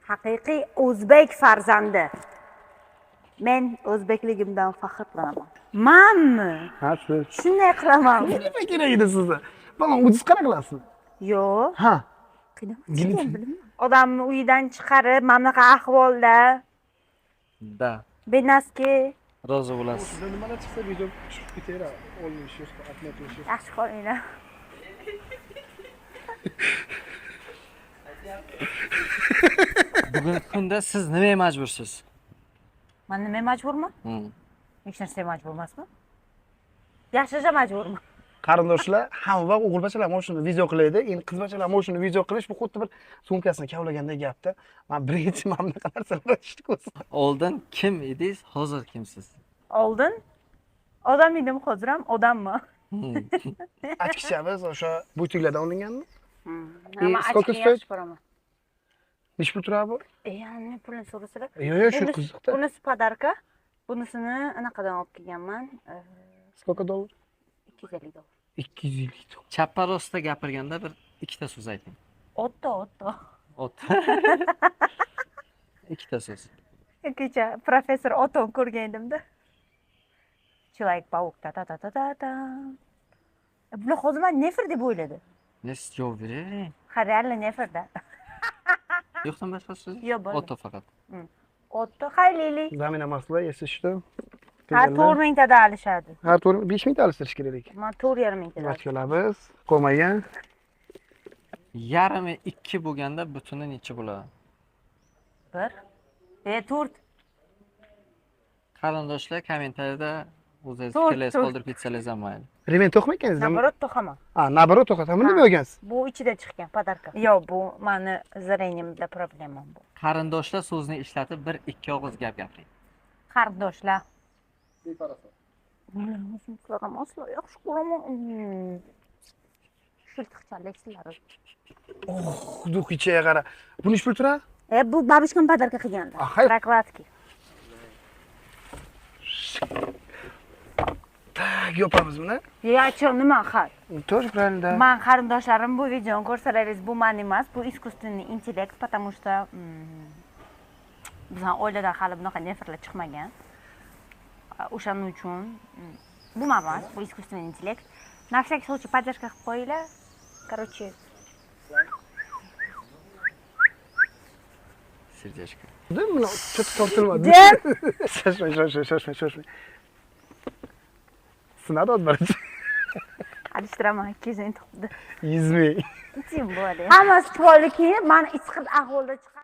Haqiqiy o'zbek farzandi. Men o'zbekligimdan faxrlanaman. Manmi? Ha, siz. Shunday qilaman. Nima kerak edi sizga? Balon o'zingiz qanaqa qilasiz? Yo'q. Ha. Qiynamayman, bilmayman. Odamni uyidan chiqarib, mana bunaqa ahvolda, Да. benaski Rozi bo'lasiz. Nimalar chiqsa video tushib ketaveradi. Olinishi, отметilishi. Yaxshi qolinglar. Bugungi kunda siz nimaga majbursiz? Man nimaga majburman? Hech narsaga majbur emasman. Yashashga majburman. Qarindoshlar hamma vaqt o'g'ilbachalar mana shuni video qilaydi. Endi qizbachalar mana shuni video qilish bu xuddi bir sumkasini kavlagandek gapda. Men birinchi mana bunaqa narsalar eshitdik o'zi. Oldin kim edingiz, hozir kimsiz? Oldin odam edim, hozir ham odamman. Achkichamiz o'sha butiklardan olinganmi? Nima Сколько achkini стоит? yaxshi ko'raman. Nechi pul turadi bu? Yani pulini so'rasalar. Yo'q, yo'q, shu qiziqda. Bunisi podarka. Bunisini anaqadan olib kelganman. Сколько dollar? 250 dollar. 250 dollar. Chappa rostda gapirganda bir ikkita so'z ayting. Otto, otto. Ot. Ikkita so'z. Kecha professor Oton ko'rgan edimda. Человек-паук ta ta ta ta ta ta. Bular hozir meni nefer deb o'yladi. Ne siz javob bering? Ha, реально neferda. Yo'qdan boshqa so'z? Yo'q, bo'ldi. Otto faqat. Otto, haylili. Zamina masla, если что. Ha, 4 mingtada alishadi. Ha, 4 5 mingta alishtirish kerak ekan. Man 4,5 mingtada. Ochkalarimiz qo'ymagan. Yarmi 2 bo'lganda butuni necha bo'ladi? 1. 4. Qarindoshlar kommentariyada o'zingiz To'rt, fikrlaringizni to'rt. qoldirib ketsangiz ham mayli. Remen to'qmaykansiz? Наоборот to'qaman. Ha, наоборот to'qasiz. Buni nima olgansiz? Bu ichida chiqqan podarka. Yo'q, bu mani зрением da problemam bu. Qarindoshlar so'zini ishlatib bir ikki og'iz gap gapiring. Qarindoshlar. Sizlar ham aslo yaxshi ko'raman. Shiltiqchalik sizlar. Oh, duxichaga qara. Bu nechi pul turadi? Bu бабушка m podarka qilgandi. Axir. Прокладки. Так, yopamiz buni. Ya, чё, nima hal? Тоже правильно, да. Man qarindoshlarim bu videoni ko'rsalaringiz, bu man emas, bu искусственный интеллект, потому что bizning oilada hali bunaqa neferlar chiqmagan. O'shaning uchun bu man emas, bu искусственный интеллект. На всякий случай поддержка qilib qo'yinglar. Короче, Сердечко. Buni cho'ti tortilmadi. Jim. Shoshmang, shoshmang, shoshmang, shoshmang. Sinadi ot birinchi. Alishtiraman, 200 ming topdi. 100 ming. Тем более. Hammasi chiroyli kiyib, mani issiq ahvolda chiqardi.